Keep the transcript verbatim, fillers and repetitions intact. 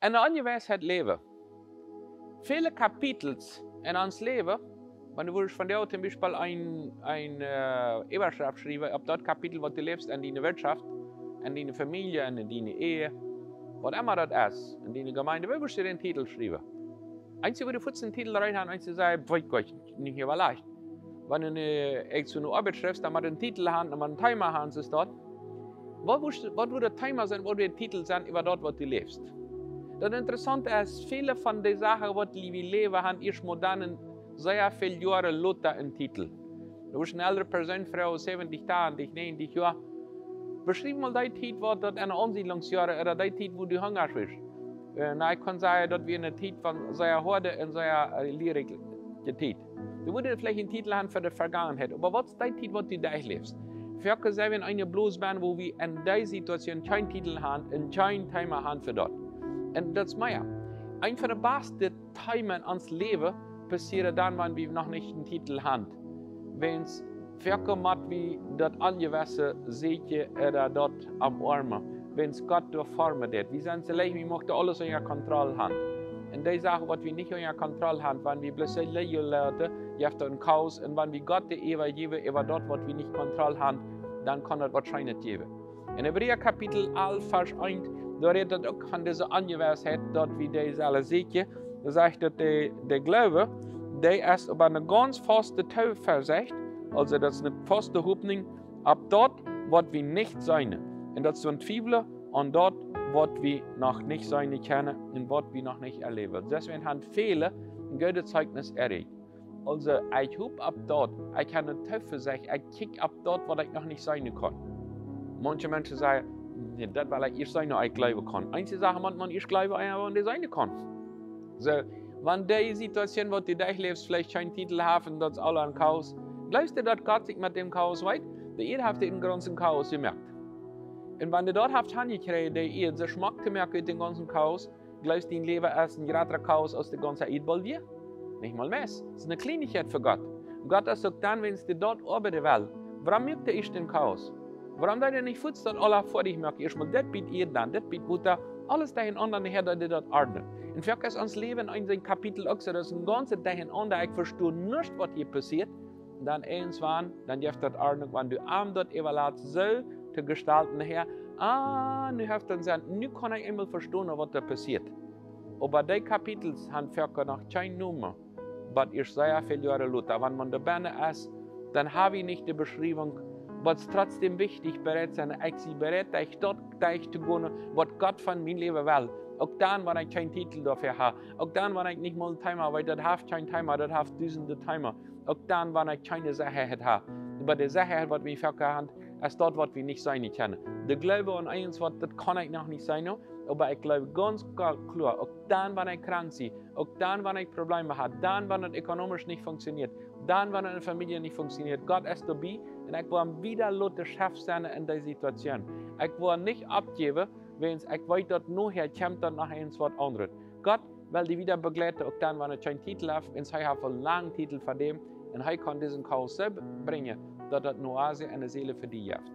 En de Onjeweissheit läwen. Väle Kapitels en ons Läwen, wan du wurscht von die toom Biespel een, een äh, Äwaschreft schriewen opp daut Kapitel, waut du läwst en diene Wirtschaft, en diene Famielje, en diene Ehe, waut emma daut es, en diene Jemeent, woo wurscht du dän Titel schriewen? Eent, woo du fuaz dän Titel rein hast, eent, saj, weet ekj nich, äwalajcht. Wan du ne, ekj soo ne Oabeit schrift, dan mott een Titel haben, dan mott een Thema haben, soo es daut. Waut wurscht, waut wudd daut Thema sennen, waut wudd de Titel sennen äwa daut, waut du läwst? Daut Interessante es, väle von de Sachen, waut wie läwen, haben ieescht mau dan een sea väl Joaren lota een Titel. Du wurscht ne eldre Persoon froagen, säwentich, tachentich, näajentich Joa: Beschriew mol dee Tiet, waut daut en de Aunsiedlungsjoaren, ooda dee Tiet, wua du Hunga wurscht. Äh, na, ekj kaun sajen, daut wia ne Tiet von sea hoade un sea äh, lieerikje Tiet. Du wurscht veleicht een Titel haben fa de Vergangenheit, oba waut es dee Tiet, waut du derchläwst? Foaken sent wie en eene Blose benn, wua wie en dee Situation kjeen Titel haben un kjeen Thema haben fa daut. Un daut es mea. Eent von de baste Themen en ons Läwen passieren dan, wan wie noch nich een Titel haben. Wiels foaken mott wie daut Onjewesse seenen ooda daut omoarmen, wiels Gott doa formen deit. Wie sent soo leicht, wie muchten aules unja Kontroll haben. Un dee Sachen, waut wie nich unja Kontroll haben, wan wie bloos soo leicht loten, jeft daut een Chaos. Un wan wie Gott de Äwa jäwen äwa daut, waut wie nich Kontroll haben, dan kaun daut waut Scheenet jäwen. En Hebräa Kapitel alf, Varsch eent, doa rät daut uk von dise Onjewessheit, daut wie dee sellen seenen. Doa sajcht daut, de, de Gloowen, dee es opp eene gaunz faste Zuversicht, aulsoo daut es eene faste Hopninj opp daut, waut wie nich seenen. Un daut es een Twiewlen aun daut, waut wie noch nich seenen kjennen un waut wie noch nich erläwen. Deswäajen haben väle een goodet Zeichnis erreicht. Aulsoo, ekj hop opp daut, ekj hab ne Zuversicht, ekj kjikj opp daut, waut ekj noch nich seenen kaun. Manche Menschen sajen: „Nä, daut well ekj ieescht seenen, ea ekj gloowen kaun.“ Eenje Sachen mott maun ieescht gloowen, ea maun dee seenen kaun. Soo, wan dee Situation, waut du derchläwst, veleicht kjeen Titel haft un daut es aules een Chaos, jleefst du, daut Gott sikj met däm Chaos weet? De Ead haft dän gaunzen Chaos jemoakt. Un wan dee daut haft aunjekjräajen, de Ead soo schmock to moaken ut dän gaunzen Chaos, jleefst du, dien Läwen es een jratret Chaos aus de gaunze Ieedboll wia? Nich mol mea. Daut es ne Kjlienichkjeit fa Gott. Gott es uk dan, wan dee daut oabeiden well. Wuarom moakt hee ieescht dän Chaos? Wuarom deit hee nich fuaz daut aules foadich moaken? Ieescht mol dit bät Ieed, dan dit bät Wota, aules derchenaunda, un nohäa deit hee daut ordnen. Un foaken es ons Läwen en een Kapitel uk soo, daut es een gaunzet Derchenaunda, ekj vesto nuscht, waut hia passieet. Dan irjentwan, dan jeft daut Ordnunk, wan du am daut äwalatst soo to gestalten, nohäa: „Ah, nu haft daut Senn, nu kaun ekj eemol vestonen, waut doa passieet.“ Oba dee Kapitels haben foaken noch kjeen Nomen, waut ieescht sea väl Joaren lota. Wan maun doa bennen es, dan hab wie nich de Beschriewunk, oba daut es trotzdäm wichtich, bereit sennen, ekj sie bereit, derch daut derchtogonen, waut Gott von mien Läwen well. Uk dan, wan ekj kjeen Titel doafäa hab. Uk dan, wan ekj nich mol een Thema weet, daut haft kjeen Thema, daut haft dusende Thema. Uk dan, wan ekj kjeene Sechaheit hab. Oba de Sechaheit, waut wie foaken haben, es daut, waut wie nich seenen kjennen. De Gloowen aun eent, waut, daut kaun ekj noch nich seenen, oba ekj gloow gaunz kla-, kloa, uk dan, wan ekj krank sie, uk dan, wan ekj Probleme hab, dan, wan daut ekonomisch nich funktionieet, dan, wan daut en de Famielje nich funktionieet, Gott es doabie un ekj woa am wieda loten Chef sennen en dee Situation. Ekj woa nich oppjäwen, wiels ekj weet, daut nohäa kjemt daut noch eent waut aundret. Gott well die wieda bejleiden, uk dan, wan hee kjeen Titel haft, un hee haft aul lang Titel fa däm, un hee kaun disen Chaos soo brinjen, daut daut ne Oase en de Seel fa die jeft.